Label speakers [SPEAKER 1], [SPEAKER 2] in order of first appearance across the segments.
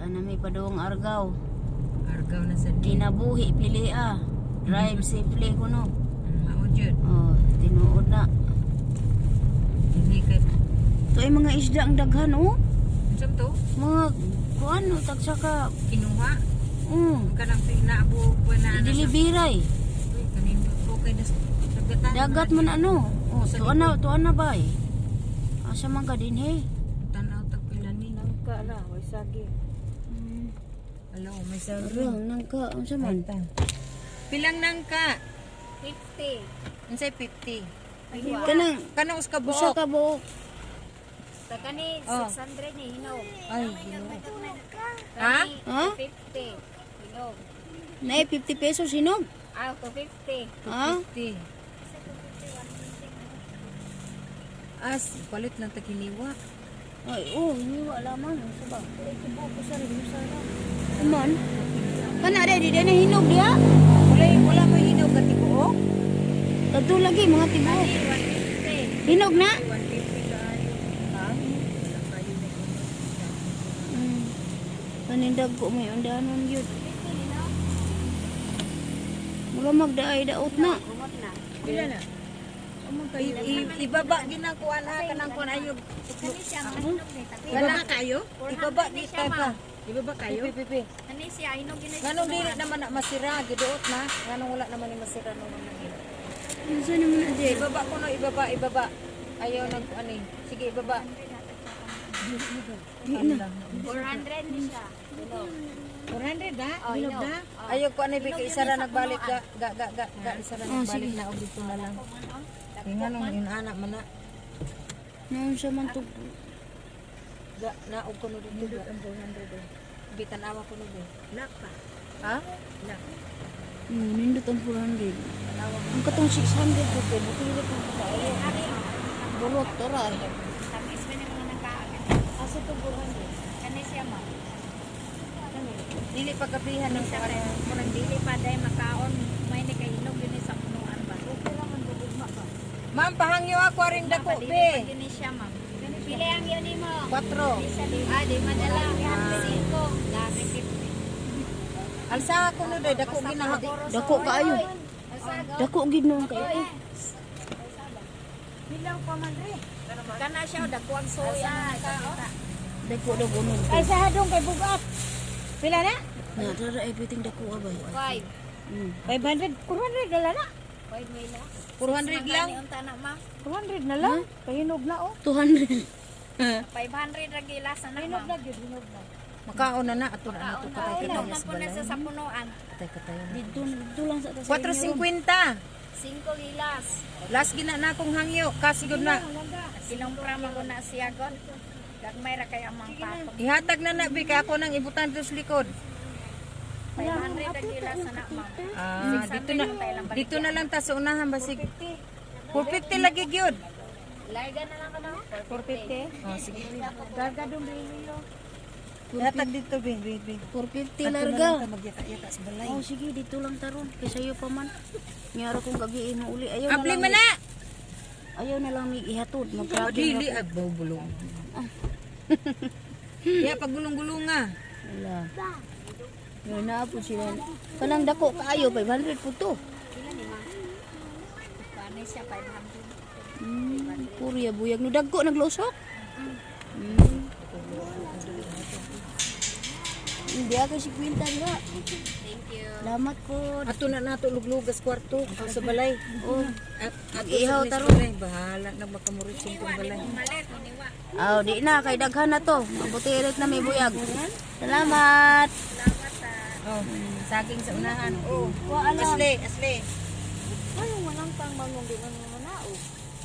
[SPEAKER 1] Ana may padung Argao.
[SPEAKER 2] Argaw na sa di.
[SPEAKER 1] Kinabuhi pili ah. Drive safely kuno.
[SPEAKER 2] Mao jud.
[SPEAKER 1] Oh, tinuod na.
[SPEAKER 2] Dili kay
[SPEAKER 1] To ay mga isda ang daghan oh.
[SPEAKER 2] Unsa to?
[SPEAKER 1] Mga kuan no tagsa ka.
[SPEAKER 2] Kinuha.
[SPEAKER 1] Oh,
[SPEAKER 2] Kanang pinaabo pa na.
[SPEAKER 1] i-delivery.
[SPEAKER 2] Uy, kanindot ko kay das dagatan.
[SPEAKER 1] Dagat man ano. Oh,
[SPEAKER 2] Sa
[SPEAKER 1] tuan na, tuan na ba eh. Asa man ka din he.
[SPEAKER 2] Tanaw tag pila ni.
[SPEAKER 3] Nangka na, way sagi.
[SPEAKER 2] Alaw, may saging.
[SPEAKER 1] Arang nangka unsa man?
[SPEAKER 2] Pilang nangka?
[SPEAKER 4] 50.
[SPEAKER 2] Unsay 50?
[SPEAKER 1] Kanang
[SPEAKER 2] Kanang us ka
[SPEAKER 1] usa
[SPEAKER 2] buok.
[SPEAKER 1] ka buok.
[SPEAKER 4] Sa kani,
[SPEAKER 2] Oh.
[SPEAKER 4] 600 ni hinog.
[SPEAKER 2] Ay, Ginoo. Ha?
[SPEAKER 1] Ha?
[SPEAKER 4] 50. Hinog.
[SPEAKER 1] Nay 50 pesos hinog.
[SPEAKER 4] Ah, 250.
[SPEAKER 1] Ha?
[SPEAKER 2] 50. As, palit lang ta kiniwa.
[SPEAKER 1] Ay, oh, hiniwa lamang. Unsa ba? Aman. Kana dai di na hinog diha.
[SPEAKER 2] Wala wala mo hinog ka tibuok.
[SPEAKER 1] Kadto lagi mga tibuok.
[SPEAKER 4] 150.
[SPEAKER 1] Hinog na.
[SPEAKER 2] 150 kaayo. Ha? Wala kayo na.
[SPEAKER 1] Panindag ko may undanon yun. Mura magdaay daot na.
[SPEAKER 4] Kumot na.
[SPEAKER 2] Pila na? Ibaba ginakuan ha kanang kuan ayo.
[SPEAKER 4] Kani siya, mga hinog ni. Tapi,
[SPEAKER 2] Ibaba kayo? Ibaba di
[SPEAKER 4] siya,
[SPEAKER 2] ta pa.
[SPEAKER 4] ma'am.
[SPEAKER 2] Ibaba kayo? Pipi.
[SPEAKER 4] Kani siya, hinog yun na siya.
[SPEAKER 2] Nganong dili naman na masira giduot na. Nganong wala naman ni masira no naman.
[SPEAKER 1] Unsa naman na di?
[SPEAKER 2] Ibaba ko no, ibaba, ibaba. Ayaw nag ano eh. Sige, ibaba.
[SPEAKER 1] Di na.
[SPEAKER 4] 400 ni siya. Hinog.
[SPEAKER 2] 400 na?
[SPEAKER 4] Oh, hinog.
[SPEAKER 2] Ayaw ko ano kay isa ra nagbalik ga ga ga ga, ga isa ra
[SPEAKER 1] Oh,
[SPEAKER 2] nagbalik
[SPEAKER 1] sige.
[SPEAKER 2] na og dito na lang. Kay nganong yun anak man na.
[SPEAKER 1] Naunsa man to?
[SPEAKER 2] Ga na og kuno dito ga. Ang 400 eh. Bitan awa kuno be. Laka. Ha? Laka.
[SPEAKER 1] Nindot ang 400. Ang katong 600 ko kay bukili ko kaayo. Bulot tara.
[SPEAKER 4] Tapis man yung mga nangkaan.
[SPEAKER 2] Asa to 400?
[SPEAKER 4] Kani siya, ma'am.
[SPEAKER 2] Dili pagkabihan ng
[SPEAKER 4] Siya
[SPEAKER 2] kuan.
[SPEAKER 4] kay murang dili pa dahil makaon. May ni kay hinog yun sa punuan ba?
[SPEAKER 2] Ma'am, pahangyo ako aring dako
[SPEAKER 4] Dili
[SPEAKER 2] be.
[SPEAKER 4] pa yun siya, ma'am. Pili ang yun ni mo.
[SPEAKER 2] 4.
[SPEAKER 4] Ah, di madala. 5. Last.
[SPEAKER 2] Alsa ako no day dako ginaha.
[SPEAKER 1] Dako kaayo. Dako gid nun kay.
[SPEAKER 4] Hilaw pa man re. Kana siya dako ang soya.
[SPEAKER 1] Dako daw kuno.
[SPEAKER 3] Ay sa hadong kay bugat. Pila na?
[SPEAKER 1] Na tara everything dako abay.
[SPEAKER 4] 5.
[SPEAKER 3] 500, 400 na lang na.
[SPEAKER 4] 5 may la.
[SPEAKER 2] 400 lang.
[SPEAKER 4] Unta na ma.
[SPEAKER 3] 400 na lang. Kahinog na oh.
[SPEAKER 1] 200.
[SPEAKER 4] 500 ra gilas na
[SPEAKER 3] Hinog
[SPEAKER 4] ma'am.
[SPEAKER 3] na gyud, hinog na.
[SPEAKER 2] Makaon na na ato na ato katay
[SPEAKER 4] Hinog
[SPEAKER 2] katay
[SPEAKER 4] na
[SPEAKER 2] sa
[SPEAKER 4] po na
[SPEAKER 2] balay.
[SPEAKER 4] sa punuan.
[SPEAKER 2] Katay katay.
[SPEAKER 1] Dito dito lang sa ta sa inyo.
[SPEAKER 2] 450.
[SPEAKER 4] 5 gilas.
[SPEAKER 2] Last gina na akong hangyo, kasi gud na.
[SPEAKER 4] Kinumpra man ko na siya god. Gagmay ra kay amang patong.
[SPEAKER 2] Ihatag na na bi kay ako nang ibutan dito sa likod.
[SPEAKER 4] 500 ra gilas na ma'am.
[SPEAKER 2] Ah, dito na lang ta sa unahan basig. 450 lagi gyud.
[SPEAKER 4] Larga na lang ka na.
[SPEAKER 3] 450.
[SPEAKER 2] Oh, sige.
[SPEAKER 3] Garga dong biyo.
[SPEAKER 2] Ihatag dito bi bi bi.
[SPEAKER 1] 450 larga.
[SPEAKER 2] Magyata-yata sa balay.
[SPEAKER 1] Oh sige, dito lang taron. Kay sayo pa man. Ngara kong gabi mo uli. Ayaw na
[SPEAKER 2] Abli
[SPEAKER 1] lang.
[SPEAKER 2] man na.
[SPEAKER 1] Ayaw na lang mig ihatod.
[SPEAKER 2] Oh,
[SPEAKER 1] Magtracking
[SPEAKER 2] dili
[SPEAKER 1] ako.
[SPEAKER 2] ay bulong. Ya pagulong-gulong nga.
[SPEAKER 1] Wala. Yun na po sila. Kanang dako kaayo 500 po to.
[SPEAKER 4] Pila ni ma'am? Paano siya 500?
[SPEAKER 1] Purya buyag no dagko naglusok. Hindi ako si Quinta diha.
[SPEAKER 4] Thank you.
[SPEAKER 1] Salamat po.
[SPEAKER 2] Ato na nato luglugas kwarto ang sa balay.
[SPEAKER 1] Oh.
[SPEAKER 2] At ato
[SPEAKER 1] Ihaw,
[SPEAKER 2] sa
[SPEAKER 1] taron.
[SPEAKER 2] balay bahala na makamurot sa balay.
[SPEAKER 4] Malit, iniwa.
[SPEAKER 1] Aw, di na kay daghan na to. Mabuti na may buyag. Salamat.
[SPEAKER 4] Salamat ah.
[SPEAKER 2] Oh, saging sa unahan. Oh. Asle, asle.
[SPEAKER 3] Anong walang tang mangong di man manao.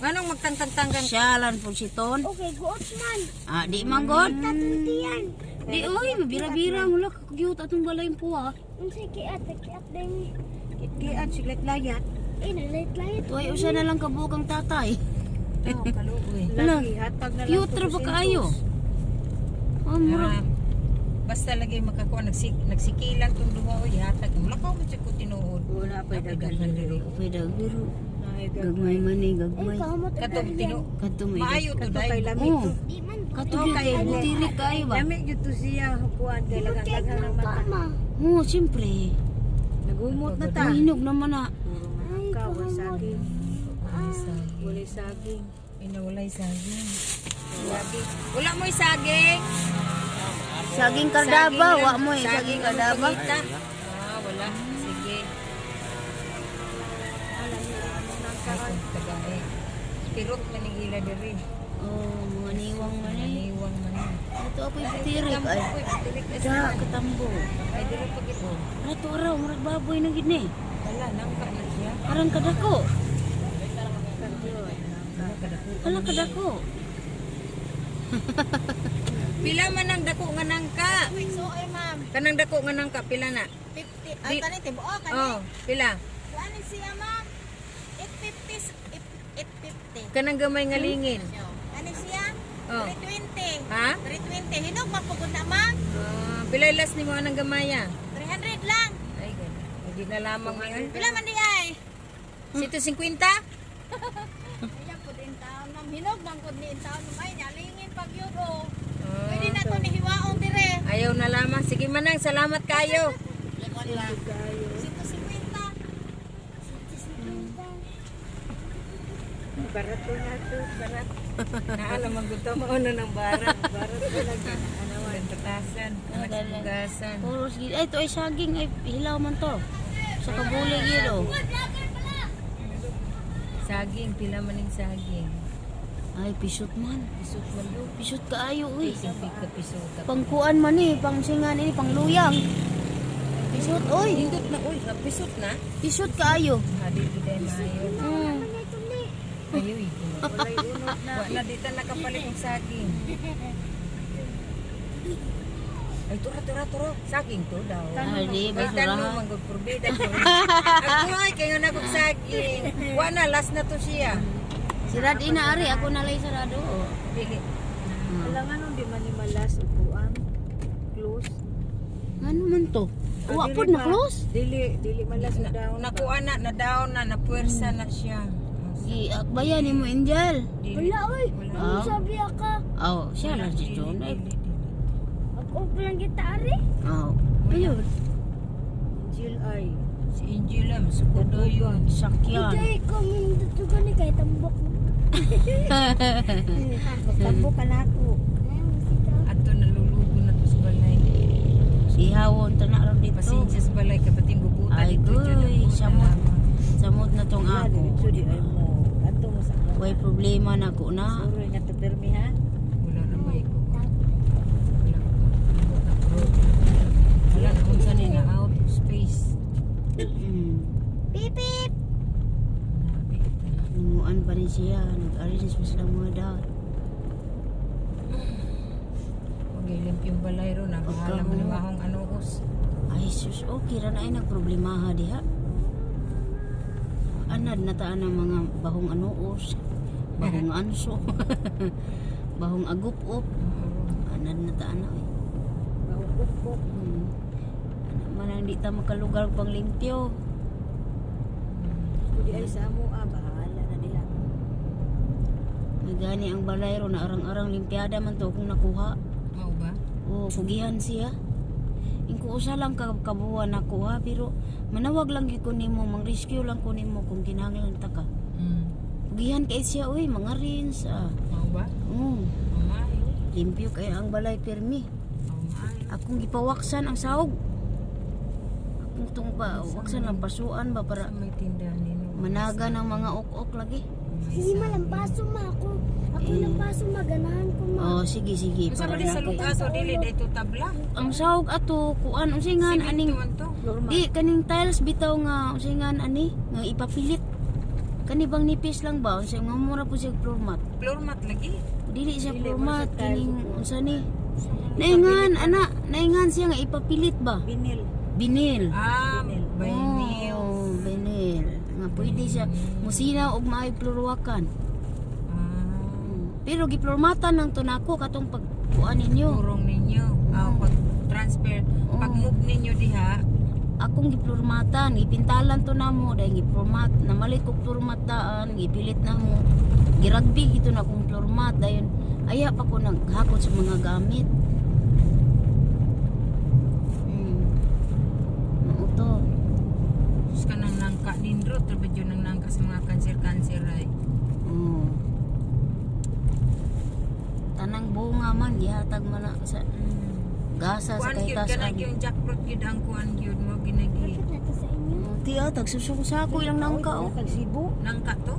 [SPEAKER 2] Nganong magtangtang-tanggan?
[SPEAKER 1] Syalan po si Ton.
[SPEAKER 3] Okay, guot man.
[SPEAKER 1] Ah, di man god.
[SPEAKER 3] Tatuntian.
[SPEAKER 1] Di oy, mabira-bira wala ka cute atong balay po ah.
[SPEAKER 3] Unsay kiat, kiat din.
[SPEAKER 2] Kiat siglet layat.
[SPEAKER 3] Eh, nalayat-layat.
[SPEAKER 1] Tuay usa na lang kabuok ang tatay.
[SPEAKER 2] Oh, kaluoy.
[SPEAKER 1] Ala,
[SPEAKER 3] Hatag na
[SPEAKER 1] cute ra ba kaayo? Ah, mura.
[SPEAKER 2] Ah, basta lagi makakuha nagsikilang tong duha oy hatag. Wala ka mo ko tinuod.
[SPEAKER 1] Wala pa
[SPEAKER 2] daghan
[SPEAKER 1] daghan.
[SPEAKER 2] diri.
[SPEAKER 1] Pwede pero gagmay man eh, gagmay.
[SPEAKER 2] Katong tinu
[SPEAKER 1] Kadto may
[SPEAKER 2] maayo to dai.
[SPEAKER 1] Oh,
[SPEAKER 3] Di man
[SPEAKER 1] Kato gyud kay butirik kayo ba?
[SPEAKER 2] Lami gyud to siya kuan kay lagang-lagang ng mata.
[SPEAKER 1] Oo, siyempre.
[SPEAKER 2] Nagumot na ta.
[SPEAKER 1] Ang hinog naman na.
[SPEAKER 2] Puro manok ka, walay saging. Walay saging.
[SPEAKER 4] Inawalay saging. Saging. Wala mo'y saging.
[SPEAKER 1] Saging kardaba,
[SPEAKER 4] Saging
[SPEAKER 1] wa
[SPEAKER 4] lang.
[SPEAKER 1] mo eh. Saging kardaba.
[SPEAKER 4] ang pangita. Ah, wala. Sige. Ay, tagay. Tirok man ang ila diri.
[SPEAKER 1] Oh, mga niwang man eh.
[SPEAKER 4] Niwang man.
[SPEAKER 1] Ito ako'y butirik ay.
[SPEAKER 4] Uy, tirik na
[SPEAKER 1] Da, katambo.
[SPEAKER 4] Ay, diri pag ito.
[SPEAKER 1] Ano araw, murag baboy na gid ni.
[SPEAKER 4] Wala, nangka na siya.
[SPEAKER 1] Parang kadako. Hala kadako.
[SPEAKER 4] Pila man ang dako nga nangka?
[SPEAKER 3] So ay ma'am,
[SPEAKER 4] Kanang dako nga nangka, pila na?
[SPEAKER 3] 50. Ay kani tibuok kani.
[SPEAKER 4] Oh, pila.
[SPEAKER 3] Kuan siya ma'am. 850 850.
[SPEAKER 4] Kanang gamay nga lingin.
[SPEAKER 3] Ani siya?
[SPEAKER 4] Oh.
[SPEAKER 3] 320.
[SPEAKER 4] Ha?
[SPEAKER 3] 320 hinog man pugod na ma'am.
[SPEAKER 4] Ah, pila last nimo anang gamaya?
[SPEAKER 3] 300 lang.
[SPEAKER 4] Ay, gani. Hindi na lamang ngayon.
[SPEAKER 3] Pila man di ay?
[SPEAKER 4] 150?
[SPEAKER 3] Ayan pud in taon ma'am. Hinog man pud ni in taon ma'am. Ay nalingin pag yun oh.
[SPEAKER 4] Ah,
[SPEAKER 3] Pwede na to ni hiwaong dire.
[SPEAKER 4] Ayaw na lamang. Sige manang, salamat kayo.
[SPEAKER 3] 150.
[SPEAKER 2] Barat ko na to, barat.
[SPEAKER 4] Naalam ang gutom ano ng barat.
[SPEAKER 2] Barat ko lang.
[SPEAKER 4] Anawan, tatasan, hugasan.
[SPEAKER 1] Puros gid. Ay, ito ay saging ay hilaw man to. Sa kabuli gid oh.
[SPEAKER 4] Saging, pila man yung saging.
[SPEAKER 1] Ay, pisot man.
[SPEAKER 4] Pisot man do.
[SPEAKER 1] Pisot kaayo uy.
[SPEAKER 4] Pisipig ka pisot.
[SPEAKER 1] Pangkuan man eh, pangsingan ini, pangluyang. Pisot oy.
[SPEAKER 4] Hindot na, uy, pisot na.
[SPEAKER 1] Pisot kaayo.
[SPEAKER 4] Hadi kita maayo. Ayoy.
[SPEAKER 2] Walay unod na.
[SPEAKER 4] Wala dito nakapalit ng saging. Ay, tura, tura, tura. Saging to daw.
[SPEAKER 1] Ay, di,
[SPEAKER 4] Ay,
[SPEAKER 1] basura.
[SPEAKER 4] tanong, manggod purbida. Ako ay, kayo na kong saging. Wala, last na to siya.
[SPEAKER 1] Sirad ina ari, ako nalay sarado. Oh.
[SPEAKER 4] Pili.
[SPEAKER 2] Wala nga nung di man ni malas upuan. Close.
[SPEAKER 1] Ano man to? Wa
[SPEAKER 2] Ah,
[SPEAKER 1] pod
[SPEAKER 2] dili
[SPEAKER 1] na
[SPEAKER 2] pa.
[SPEAKER 1] close.
[SPEAKER 2] Dili, dili malas
[SPEAKER 4] Na,
[SPEAKER 2] down.
[SPEAKER 4] nakuha na, na down na, napuwersa na siya.
[SPEAKER 1] Gi akbayan nimo Angel.
[SPEAKER 4] Dili.
[SPEAKER 5] Wala oy.
[SPEAKER 4] Wala.
[SPEAKER 5] Ang sabi ka.
[SPEAKER 1] Oh, siya lang si John. Ay.
[SPEAKER 4] Dili, dili.
[SPEAKER 5] Ako lang kita ari.
[SPEAKER 1] Oh. Ayun,
[SPEAKER 2] Jill ay.
[SPEAKER 4] Si Angela, masukudo yun.
[SPEAKER 1] sakyan.
[SPEAKER 5] Hindi ko dito gani kay tambok.
[SPEAKER 2] Magtambo ka na ako.
[SPEAKER 4] Ato nalulugo na to sa balay.
[SPEAKER 1] Ihawon ta na ron dito.
[SPEAKER 4] Pasensya sa balay, kapating bubuta
[SPEAKER 1] Ay,
[SPEAKER 4] dito. Dyan,
[SPEAKER 1] guy,
[SPEAKER 4] bubuta
[SPEAKER 1] samot.
[SPEAKER 4] lamang.
[SPEAKER 1] Samot na tong
[SPEAKER 2] Wala,
[SPEAKER 1] ako.
[SPEAKER 2] diretso di ay mo. Ato mo sa ako.
[SPEAKER 1] Way problema na ko na.
[SPEAKER 2] Suro nga to permi ha.
[SPEAKER 4] Wala na ba ikaw? Wala. Wala na kung saan na out of space.
[SPEAKER 5] Pip pip.
[SPEAKER 1] Nunguan pa rin siya. Nag-arrange pa sila mga daw.
[SPEAKER 4] Magilimp yung balay ro na bahala mo
[SPEAKER 1] Pagka-
[SPEAKER 4] na mahong anuos.
[SPEAKER 1] Ay sus, okay ra na ay nagproblemaha diha. Anad na taan ang mga bahong anuos, bahong anso, bahong agup-up. Anad na taan na oy.
[SPEAKER 2] Bahukok.
[SPEAKER 1] Ana man ang di ta makalugar pang limpyo.
[SPEAKER 2] Kudi ay sa amo ah bahala na diha.
[SPEAKER 1] Nagani ang balay ro na arang-arang limpiada man to kung nakuha.
[SPEAKER 4] Mao ba?
[SPEAKER 1] Oo, kugihan siya. Ingko usa lang ka kabuan nakuha pero manawag lang gyud ko nimo, mang-rescue lang ko nimo kung kinahanglan ta ka. Kugihan kay siya oy, mga rins ah.
[SPEAKER 4] Mao ba?
[SPEAKER 1] Oo,
[SPEAKER 4] Maayo.
[SPEAKER 1] limpyo kay ang balay pirmi.
[SPEAKER 4] Maayo.
[SPEAKER 1] Akong gipawaksan ang sahog. Akong tong pa, waksan lang pasuan ba para
[SPEAKER 4] Sa may tindahan nino.
[SPEAKER 1] managa ng mga ok-ok lagi.
[SPEAKER 5] Hindi ma lampaso ma ako. Ako lampaso ma ganahan ko ma.
[SPEAKER 1] Oh, sige sige
[SPEAKER 4] Unsa
[SPEAKER 1] para
[SPEAKER 4] ba di sa
[SPEAKER 1] na
[SPEAKER 4] lugar so dili dayto tabla?
[SPEAKER 1] Ang sahog ato kuan unsay ngan aning
[SPEAKER 4] Simento man to.
[SPEAKER 1] di kaning tiles bitaw nga unsay ngan ani nga ipapilit. Kani bang nipis lang ba unsay nga mura po siya floor mat.
[SPEAKER 4] Floor mat lagi.
[SPEAKER 1] Dili siya floor mat kining unsa ni? Naingan ana, naingan siya nga ipapilit ba?
[SPEAKER 2] Binil.
[SPEAKER 1] Binil.
[SPEAKER 4] Ah, vinyl.
[SPEAKER 1] Oh, binil. Nga pwede siya musinaw og maayong plurwakan.
[SPEAKER 4] Ah,
[SPEAKER 1] Pero giplormatan lang to nako katong pagkuan ninyo.
[SPEAKER 4] turong ninyo. Ah, pag transfer, pag move ninyo diha,
[SPEAKER 1] Akong giplormatan, gipintalan to namo dahil giplormat, namalit ko plormat daan, gipilit namo. Giragbi gito na akong plormat dayon. Aya pa ko naghakot sa mga gamit. Mao to.
[SPEAKER 4] Sus ka nang nangka nindrot ra ba jud nang nangka sa mga kanser-kanser ay.
[SPEAKER 1] Oo. Tanang bunga man gihatag man na sa gasa sa
[SPEAKER 4] Kuan gyud
[SPEAKER 1] kay
[SPEAKER 4] kana yung jackfruit gyud ang kuan gyud mo ginagi.
[SPEAKER 5] Lapit na to sa inyo.
[SPEAKER 1] Ti ah, tagsusok sa ako ilang nangka oh.
[SPEAKER 2] Tagsibo.
[SPEAKER 4] Nangka to.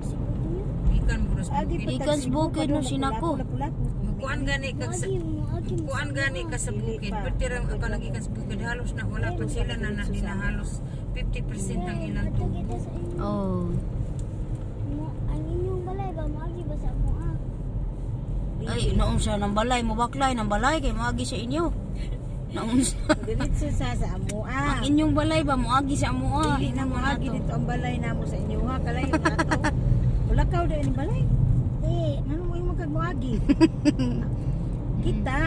[SPEAKER 5] Sibo niyo.
[SPEAKER 4] Ikan buros
[SPEAKER 2] Agi
[SPEAKER 4] bukid.
[SPEAKER 2] pa
[SPEAKER 1] Ikan sa bukid no sinako.
[SPEAKER 4] Kuan gani kag sa
[SPEAKER 5] Agi mo, agi mo.
[SPEAKER 4] kuan gani ka sa bukid. Pero ang ako nagikan sa bukid halos na wala pa sila na na na halos 50% ang ilang
[SPEAKER 5] Ato
[SPEAKER 4] tubo.
[SPEAKER 5] kita sa inyo.
[SPEAKER 1] Oh.
[SPEAKER 5] Mo, ang inyong balay ba moagi ba sa mo ah?
[SPEAKER 1] Ay, naon siya ng balay, mo baklay ng balay kay moagi sa inyo. Naon siya.
[SPEAKER 2] Diretso sa amo ah.
[SPEAKER 1] Ang inyong balay ba moagi sa amo ah.
[SPEAKER 2] Dili na
[SPEAKER 1] Ingon
[SPEAKER 2] moagi
[SPEAKER 1] ato.
[SPEAKER 2] dito ang balay namo sa inyo ha. Kalayo na ato. Wala ka daw inyong balay.
[SPEAKER 5] Di.
[SPEAKER 2] Ngano mo imong kag moagi? Kita.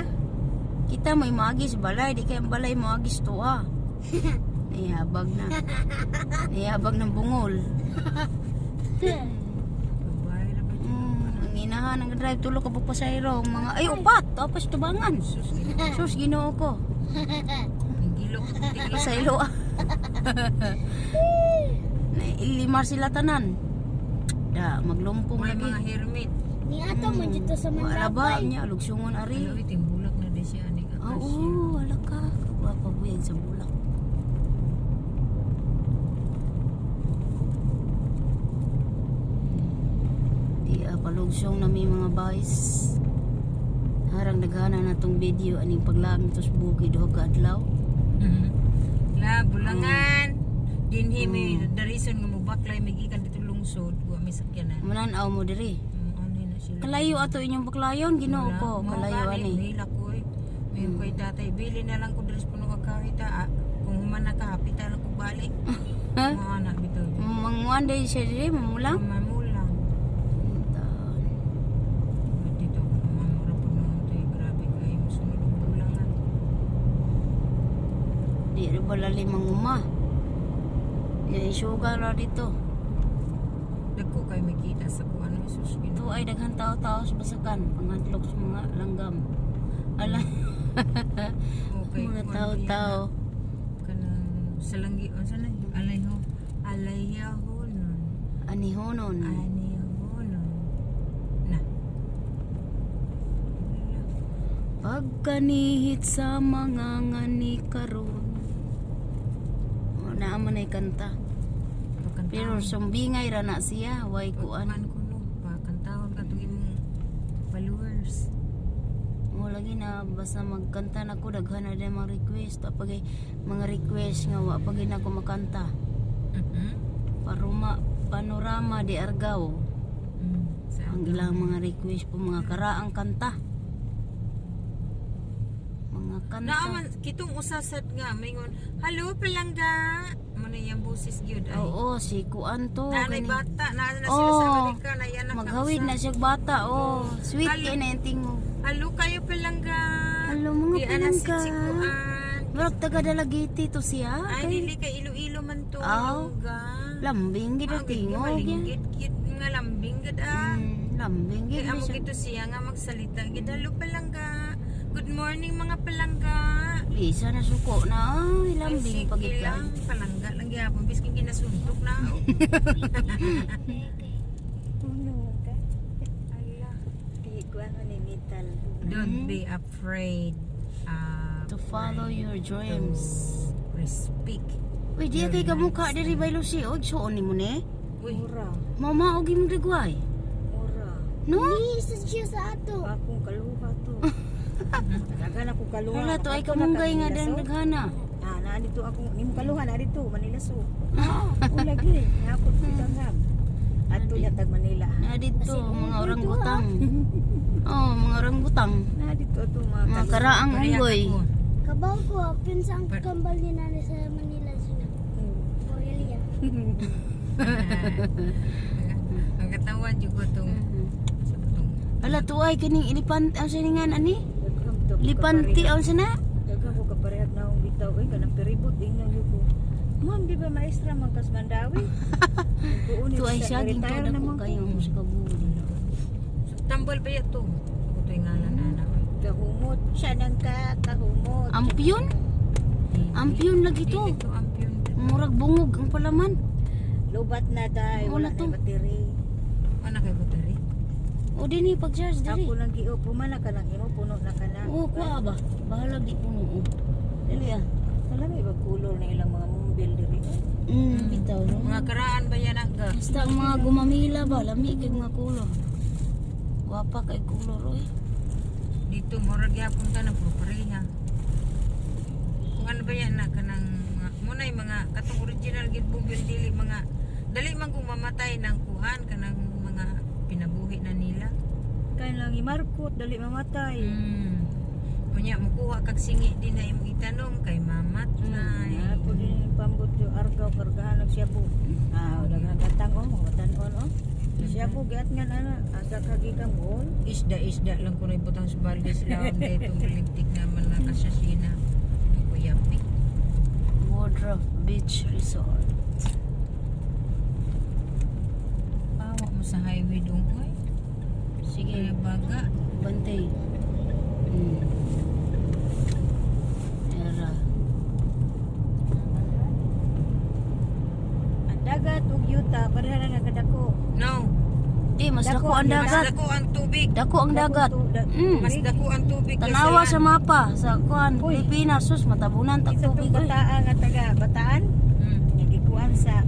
[SPEAKER 1] Kita may moagi sa balay, di kay ang balay moagi sa tuwa. Nihabag na. Nihabag ng bungol.
[SPEAKER 4] Babae ra ba jud?
[SPEAKER 1] Ang inahan ang drive tulo ka buok pasahero ang mga ay upat tapos tubangan. Sus, Ginoo ko.
[SPEAKER 4] Ang gilok tigil.
[SPEAKER 1] Sa ilo ah. Lima sila tanan. Da maglumpong
[SPEAKER 4] May
[SPEAKER 1] lagi.
[SPEAKER 4] mga hermit.
[SPEAKER 5] Ni ato man dito sa
[SPEAKER 1] Wala ba
[SPEAKER 5] Manrapay.
[SPEAKER 1] niya lugsungon ari.
[SPEAKER 4] Ano iting bulak na di siya aning
[SPEAKER 1] Oo,
[SPEAKER 4] akasya.
[SPEAKER 1] wala ka. Wa pa buyag sa bulak. Di ah, palugsong na may mga boys. Harang daghana na tong video aning paglaom tos bukid ho kaadlaw.
[SPEAKER 4] La bulangan. Dinhi may the reason nga mobaklay may gikan dito lungsod, wa may sakyanan.
[SPEAKER 1] Manan-aw mo diri.
[SPEAKER 4] Ano na sila.
[SPEAKER 1] Kalayo ato inyong baklayon, Ginoo
[SPEAKER 4] Wala.
[SPEAKER 1] ko,
[SPEAKER 4] Mao
[SPEAKER 1] kalayo
[SPEAKER 4] gani,
[SPEAKER 1] ani.
[SPEAKER 4] Hila ko eh. May kay tatay, bili na lang ko dress puno ka kahit ah, kung human na ka, hapita lang ko balik.
[SPEAKER 1] Ha?
[SPEAKER 4] Mga anak bitaw.
[SPEAKER 1] Manguan day siya diri, mamulang.
[SPEAKER 4] Mamulang. Dito ako mamura po noon to eh. Grabe kayo. Musunod ang bulangan.
[SPEAKER 1] Di rin ba lalim ang uma? Ya, isuga ra dito.
[SPEAKER 4] Dagko kayo makita sa kung ano Jesus.
[SPEAKER 1] Ito ay daghan tao-tao sa basakan, panghadlok sa mga langgam. Ala,
[SPEAKER 4] Okay,
[SPEAKER 1] mga
[SPEAKER 4] kuan
[SPEAKER 1] tao-tao.
[SPEAKER 4] Kanang salanggi unsa na alayho alayhonon.
[SPEAKER 1] Anihonon.
[SPEAKER 4] Anihonon. Na.
[SPEAKER 1] Pagkanihit sa mga ngani karon. O, naa man ay kanta.
[SPEAKER 4] Pagkantahon.
[SPEAKER 1] Pero sumbingay ra na siya, way kuan.
[SPEAKER 4] Kuan ko no, pagkantahon ka tong imong followers.
[SPEAKER 1] Mo lagi na basta magkanta na ko daghan na din mga request. Apag ay mga request nga wa pag na ako makanta. Paruma panorama di Argao.
[SPEAKER 4] Sa
[SPEAKER 1] Ang ilang mga request po mga karaang kanta. Mga kanta.
[SPEAKER 4] Naaman kitong usasad nga maingon, "Hello palangga." Mo na iyang boses gyud ay.
[SPEAKER 1] Oo, si Kuan to.
[SPEAKER 4] Naanay
[SPEAKER 1] Kani-
[SPEAKER 4] bata, naa na sila sa
[SPEAKER 1] Oo.
[SPEAKER 4] Amerika, na anak
[SPEAKER 1] Maghawid na siya bata. Oh, sweet
[SPEAKER 4] Hello.
[SPEAKER 1] kay na yung tingog.
[SPEAKER 4] Hello kayo palangga.
[SPEAKER 1] Hello, mga
[SPEAKER 4] Di ana si
[SPEAKER 1] palangga.
[SPEAKER 4] Chikuan.
[SPEAKER 1] Murag taga Dalagiti to siya.
[SPEAKER 4] Ay
[SPEAKER 1] Kay
[SPEAKER 4] dili kay Iloilo man to.
[SPEAKER 1] Aw.
[SPEAKER 4] Ilongga.
[SPEAKER 1] lambing gid ang
[SPEAKER 4] Ah,
[SPEAKER 1] tingog. yan.
[SPEAKER 4] Malinggit gid nga lambing gid ah.
[SPEAKER 1] Lambing gid
[SPEAKER 4] Kay amo
[SPEAKER 1] siya.
[SPEAKER 4] gito siya nga magsalita gid hello palangga. Good morning mga palangga.
[SPEAKER 1] Bisa na suko na. Ay, lambing
[SPEAKER 4] Ay, sige
[SPEAKER 1] pagit
[SPEAKER 4] lang, palangga lang gyapon biskin ginasuntok na. ako.
[SPEAKER 2] Puno ka.
[SPEAKER 4] Ala.
[SPEAKER 2] Di ko ano ni metal.
[SPEAKER 4] Don't be afraid.
[SPEAKER 1] To follow your dreams.
[SPEAKER 4] Respect.
[SPEAKER 1] Uy, di kay kamukha diri bay Lucy. Oy, suon nimo ni.
[SPEAKER 4] Uy,
[SPEAKER 2] Mura.
[SPEAKER 1] Mama og imong rigway.
[SPEAKER 2] Mura.
[SPEAKER 1] No?
[SPEAKER 5] Ni isa siya sa ato.
[SPEAKER 2] Akong kaluha to. Daghan akong kaluha.
[SPEAKER 1] Wala to ay
[SPEAKER 2] Ako na
[SPEAKER 1] kamunggay nga
[SPEAKER 2] Manila
[SPEAKER 1] dan
[SPEAKER 2] so.
[SPEAKER 1] daghana.
[SPEAKER 2] Ah, naa dito akong nimong kaluha na dito Manila so. Ako lagi, nga ako pitangham. Adto niya tag Manila.
[SPEAKER 1] Na dito mga orangutang. Oh, mga orangutang.
[SPEAKER 2] Na dito ato mga
[SPEAKER 1] Mga
[SPEAKER 2] kaluha.
[SPEAKER 1] karaang
[SPEAKER 4] pareha
[SPEAKER 1] unggoy.
[SPEAKER 4] ako.
[SPEAKER 5] Kabaw ko, pinsa ang kambal ni nanay sa Manila Zoo. Borrelia.
[SPEAKER 4] Ang katawan jud ko tong sa tong
[SPEAKER 1] Ala to ay kining elefante ang siningan ani?
[SPEAKER 2] Daghang to ko
[SPEAKER 1] Lipanti
[SPEAKER 2] kaparehag.
[SPEAKER 1] ang sana?
[SPEAKER 2] Daghang ko kaparehag na akong bitaw oy kanang peribot ingnan gyud ko. Ma'am, di ba maestra man kas Mandawi?
[SPEAKER 1] To ay saging to
[SPEAKER 2] Retire
[SPEAKER 1] dako
[SPEAKER 2] naman ko.
[SPEAKER 1] kayo sa kabuli.
[SPEAKER 4] sa Tambal ba to? Ako to yung ngalan ana.
[SPEAKER 2] Kahumot siya nang kahumot.
[SPEAKER 1] Ampyun? Ampyun lagi to.
[SPEAKER 4] Dili to ampyun.
[SPEAKER 1] Murag bungog ang palaman.
[SPEAKER 2] Lubat na dai,
[SPEAKER 1] Wala
[SPEAKER 2] wala
[SPEAKER 1] to.
[SPEAKER 2] na battery.
[SPEAKER 4] Ana kay battery?
[SPEAKER 1] O dinhi pag-charge diri.
[SPEAKER 2] Ako lang giupo man na ka lang imo puno na ka na.
[SPEAKER 1] Oo, kuha ba? Bahalag di puno. Oh. Dili ah.
[SPEAKER 2] Alam mo ibang kulor na ilang mga mumbil diri.
[SPEAKER 1] Bitaw no.
[SPEAKER 4] Mga karaan ba yan aga?
[SPEAKER 1] Basta ang mga gumamila ba, lami kay mga kulor. Gwapa kay kulor oy.
[SPEAKER 4] Dito murag gyapon ta na puro pareha. Kung ano ba yan na kanang mga munay mga katong original gid bumbil dili mga dali man kung mamatay ng kuan kanang mga pinabuhi na nila.
[SPEAKER 2] Kay lang imarkot dali mamatay.
[SPEAKER 4] Unya mukuha kag singi din na imong itanom kay mamatay.
[SPEAKER 2] Ah, po din pambot yung argaw kargahan og siya po. Ah, daghan katang oh, mga tanon oh. Siya po giat nga ana, asa ka gikamol.
[SPEAKER 4] Isda-isda lang kuno ibutang sa balde sila ang itong lintik naman na kasasina. Kuyapi.
[SPEAKER 1] Woodruff Beach Resort.
[SPEAKER 4] Pawa mo sa highway dong oy.
[SPEAKER 1] Sige,
[SPEAKER 4] Kaya baga.
[SPEAKER 1] bantay. Era.
[SPEAKER 2] Ang dagat ug yuta pareha na nagkadako.
[SPEAKER 4] No.
[SPEAKER 1] Di, mas dako ang
[SPEAKER 4] Mas
[SPEAKER 1] dagat.
[SPEAKER 4] dako ang tubig.
[SPEAKER 1] Dako ang dagat.
[SPEAKER 4] Mas dako ang tubig kaysa
[SPEAKER 1] Tanawa
[SPEAKER 4] land.
[SPEAKER 1] sa mapa sa kuan
[SPEAKER 2] Uy.
[SPEAKER 1] Pilipinas sus matabunan tag
[SPEAKER 2] Isa
[SPEAKER 1] tubig
[SPEAKER 2] tong
[SPEAKER 1] oy.
[SPEAKER 2] bataan nga taga Bataan, nga gikuan sa